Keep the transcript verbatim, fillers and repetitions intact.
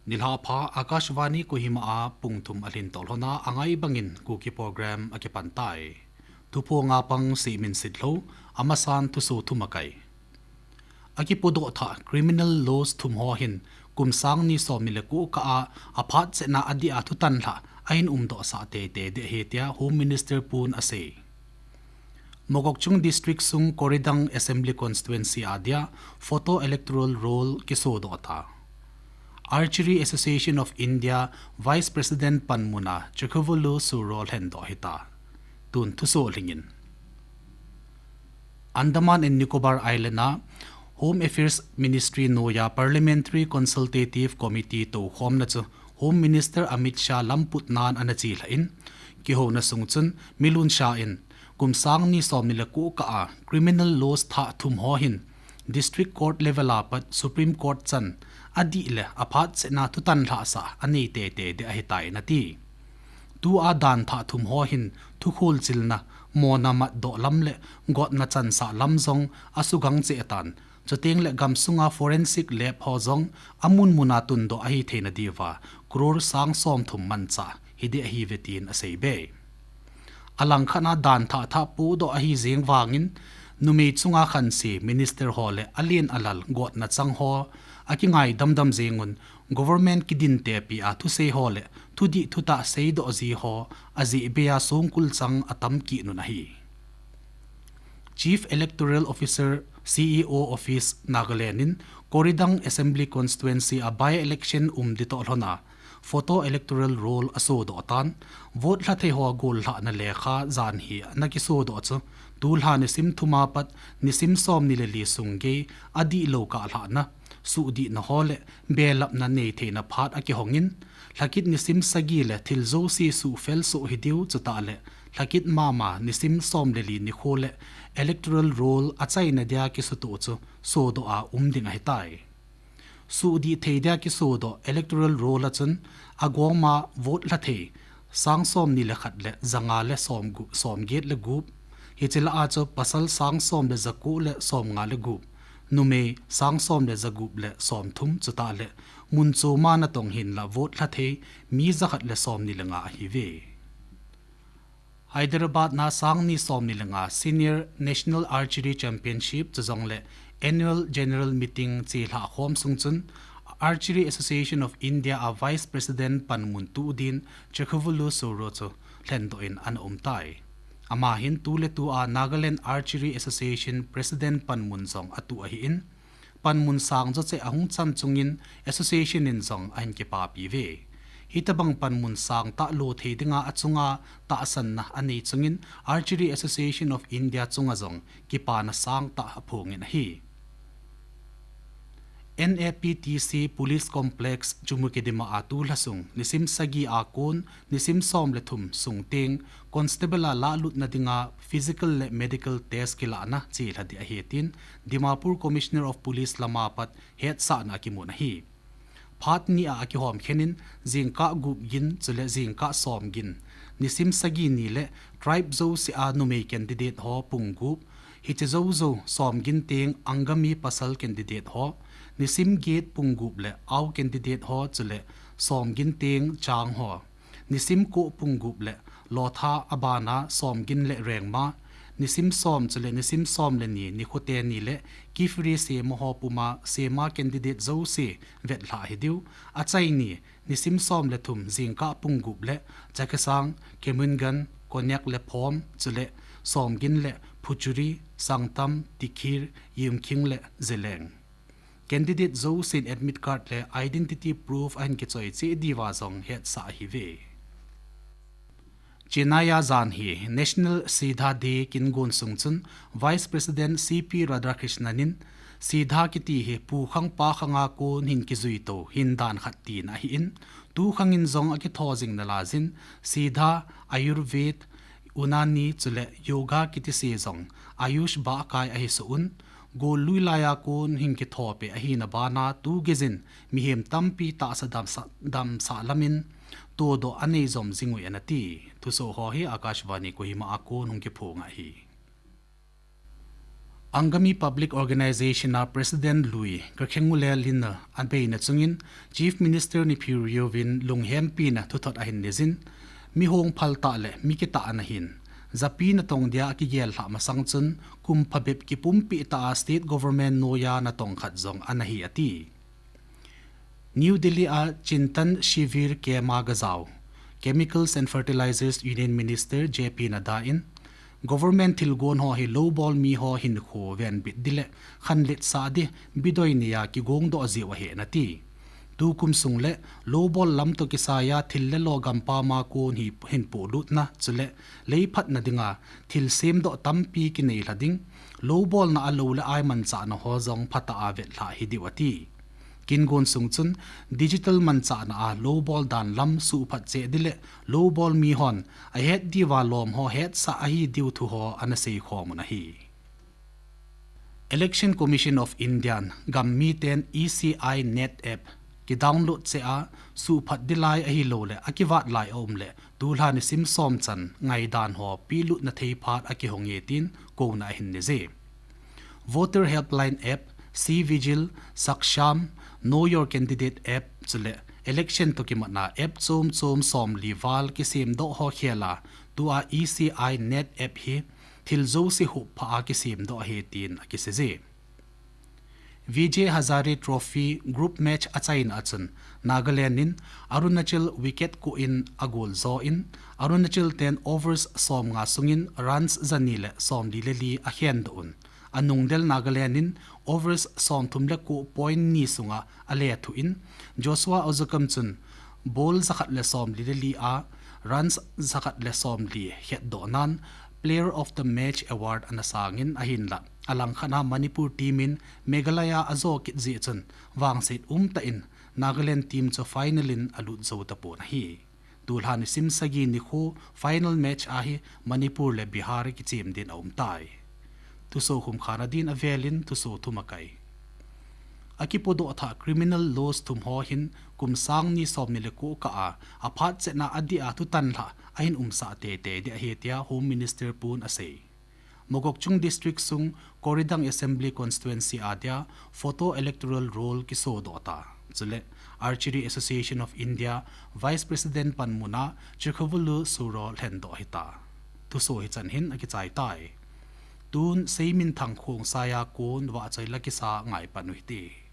Nilhah pha, Akashvani Kohima a pung thum alhin toh lhona angai bangin Kuki program akipan tai. Thuphonga pang Simin Sitlhou, amasan thusoh thum akai. Akipodoh thah criminal laws thum ho hin kum sang ni som ni le ko kah a aphat chehna adih a thutan lhah ahin umdoh sah teitei ding ahi tia Home Minister pun asei. Mokokchung District sung Koridang Assembly Constituency a dia photo electoral roll kisodoh ta. Archery Association of India Vice President panmun a Chikhuvulo Suro lhendoh hita. Tun thusoh lhingin. Andaman and Nicobar Island a Home Affairs Ministry noiya Parliamentary Consultative Committee toukhomna chu Home Minister Amit Shah lamputnan ana chelhah in, kihouna sung chun Milun Shah in kum sang ni som ni le ko kah a criminal laws thah thum ho hin District Court level a pat Supreme Court chan adih le aphat chehna thutan lhahsah anei teitei ding ahitai nati. Tua dan thah thum ho hin thukholchilna, mona matdoh lam le gotna chansah lam jong asugang cheh tan, chuteng le gamsunga forensic lab ho jong amun muna tundoh ahi theina diuva crore sang som thum manchah hiding ahiuve tin asei be. Alangkhat a dan thah thah podoh ahi jeng vangin numei chunga khanse minister ho le alen alal gotna chang ho akingai damdam jengun government kidin tepi a thusei ho le thudih thutah seidoh ji ho ajeh bei a songkul chang atam kit un ahi. Chief Electoral Officer, C E O Office, Nagaland in Koridang Assembly Constituency a by-election um ding toh lhona photo electoral roll asodoh tan, vote lhathei ho gollhahna lekha janhi ana kisodoh chu tulha nisim thum a pat nisim som ni le li sung gei adihlou kah lhahna, suhdihna ho le belapna nei theina phat akihongin, lhakit nisim sagi le thil jouse suhfel soh hidiu chutah le lhakit mama nisim som le li nikho le electoral roll achaina dia kisutoh chu sodoh a um ding ahitai. Suhdih thei dia kisodoh electoral roll a chun agoma vote lhathei sang som ni le khat le janga le som gu-, som get le gup, hiche lah a chu pasal sang som le jako le som nga le gup, numei sang som le jagup le som thum chutah le mun choma natong hinla vote lhathei mi jakhat le som ni le nga ahiuve. Hyderabad na sang ni som ni le nga Senior National Archery Championship chujongle Annual General Meeting chelhah khom sung chun Archery Association of India a Vice President panmun tuh din Chikhuvulo Suro chu lhendoh in ana um tai. Ama hin tuletu a Nagaland Archery Association President panmun jong atuh ahin, panmun sang jouse ahung chan chungin association in jong ahin kipapi uve. Hitobang panmun sangtah lo thei dinga achunga tahsanna anei chungin Archery Association of India chunga jong kipana sangtah aphongin ahi. N A P T C Police Complex Chumukedima a tulha sung nisim sagi a kon nisim som le thum sung teng constable a lahlutna dinga physical le medical test kilahna chelha ding ahi tin Dimapur Commissioner of Police lama pat hetsahna akimun ahi. Phat ni a akihom khenin jingkah gup gin chule jingkah som gin, nisim sagi ni le tribe jouse a numei candidate ho pung gup, hiche jou jou som gin teng Angami pasal candidate ho, nisim get pung gup le Ao candidate ho chule som gin teng Chang ho, nisim ko pung gup le Lotha abana som gin le Rengma, nisim som chule nisim som le ni nikho teni le Kiphire Sema ho puma Sema candidate jouse vetlhah hidiu, achaini nisim som le thum jingkah pung gup le Chakhesang, Kemungan, Konyak le Phom chule som gin le Phuchuri, Sangtam, Tikhir, Yimkhiung le Zeliang. Candidate jousen admit card le identity proof ahin kichoi cheh diuva jong hetsah ahiuve. Chennai a jan hi National Seedha Day kin gon sung chun Vice President C P Radhakrishnan in seedha kiti hi pu khang pa khang a kon hin kijui to hin dan khat tina ahin, tu khang in jong akitho jing nalai jin seedha, Ayurved, Unani chule yoga kiti se jong Ayush bah akai ahi soh un, gollui laiya kon hing kithopi ahina bana tu geijin mihem tampi tahsa damsah, damsah lamin todoh anei jom jing uve ana ti. Thusoh ho hi Akashvani Kohima a kon hung kiphong ahi. Angami Public Organization a President lui Kakhengulelinna abeina chungin Chief Minister Neiphiu Rio vin lunghempina thuthot ahin neijin, mi hongphal tah le mi kitah ana hin, japi natong dia akigel lhah masang chun kum phabep kipumpi tah a State Government noiya natong khat jong ana hi ati. New Delhi a Chintan Shivir camp a gajao Chemicals and Fertilizers Union Minister J P Nadda in, Government thilgon ho hi lobol mi ho hinkho venbit di le khanletsah di bidoi neiya kigongdoh jiu ahi ana ti. Tukum sung le lobol lam toh kisaiya thil le lo gampam a kon hi hinpohlutna chule leiphatna dinga thil semdoh tampi kinei lha ding, lobolna a lo le ai manchahna ho jong phatah a vetlhah hidiu ati. Kingon sung chun digital manchahna a lobol dan lam suhphat cheh di le lobol mi hon ahet diuva lom ho hetsah ahi diu thu ho ana seikhom un ahi. Election Commission of India in gam miten E C I NET app kidownload cheh a suhphat di lai ahilou le akivat lai aum le tulha nisim som chan ngaidan ho pelutna thei phat akihong e tin kouna ahin neije. Voter Helpline app, C-Vigil, Saksham, Know Your Candidate app chule election toh kimatna app chom chom somli val kisemdoh ho khel a tua E C I NET app hi thil jouse hopphah a kisemdoh ahi tin akiseije. Vijay Hazare Trophy group match achaina a chun Nagaland in Arunachal wicket koh in agol jo in Arunachal ten overs somnga sungin runs jani le somli le li akhendoh un, anungdel Nagaland in overs somthum le ko point ni sunga alethuh in Joshua Ozokam chun ball jakhat le somli le li a runs jakhat le somli khetdoh nan Player of the Match award ana sangin ahinlah alangkhat a Manipur team in Meghalaya ajo kit jeh chun vangset umtah in Nagaland team chu final in alut jou tapon ahi. Tulha nisim sagi nikho final match a hi Manipur le Bihar kichem din aumtai. Thusoh khumkhana din avelin thusoh thum akai. Akipodoh thah criminal laws thum ho hin kum sang ni somni le ko kah a aphat chetna adih a thutan lhah ahin umsah teitei di ahi tia Home Minister pun asei. Mokokchung District sung Koridang Assembly Constituency a dia photo electoral roll kisodoh ta. Chule Archery Association of India Vice President panmuna Chikhovulu Suro lhendoh ahita. Thusoh hichan hin akichai tai. Tun Seiminthang khongsai a kon vahchoi la kisa ngaipan uhite.